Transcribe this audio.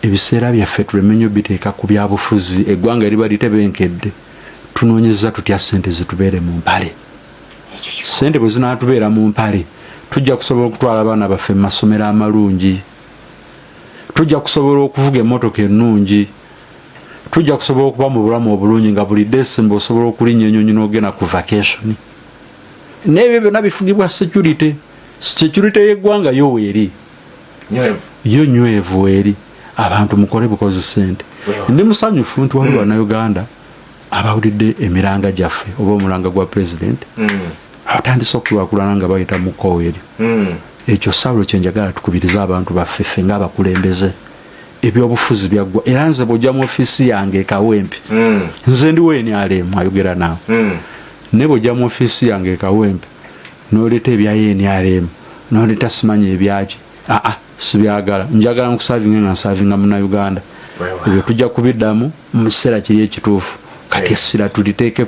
Ebiseera byaffe tuleme nnyo biteeka ku byabufuzi. Eggwanga eriba litebenkedde, tunoonyeza tutya sente zitubeere mu mpale? Sente bwe zinaatubeera mu mpale, tujja kusobola okutwala abaana baffe mu masomero amalungi, tujja kusobola okuvuga emmotoka ennungi, tujja kusobola okuba mu bulamu obulungi, nga buli Desemba osobola okulinnya enyonyi n'ogenda ku vacation. N'ebyo byonna bifugibwa security. Security y'eggwanga yo weeri, yo nywevu weeri. Abantu mukole bukozi sente. Ndi musanyufu nti waliwo Bannayuganda abawulidde emiranga gyaffe oba omulanga gwa president, abatandise okukulaakulana nga bayita mu kkowa eryo. Ekyo sawulo kyenjagala tukubirize abantu baffe, ffe ng'abakulembeze. Ebyobufuzi byaggwa, era nze bw'ojja mu ofiisi yange Ekawempe, nze ndiwo NRM ayogera naawe, naye bw'ojja mu ofiisi yange Ekawempe n'oleeta ebya NRM, n'oleeta simanyi ebyaki, aa, sibyagala. Njagala nkuservinga nga nservinga Munnayuganda. Ebyo tujja kubiddamu mu kiseera kiri ekituufu. Kati essira tuliteeke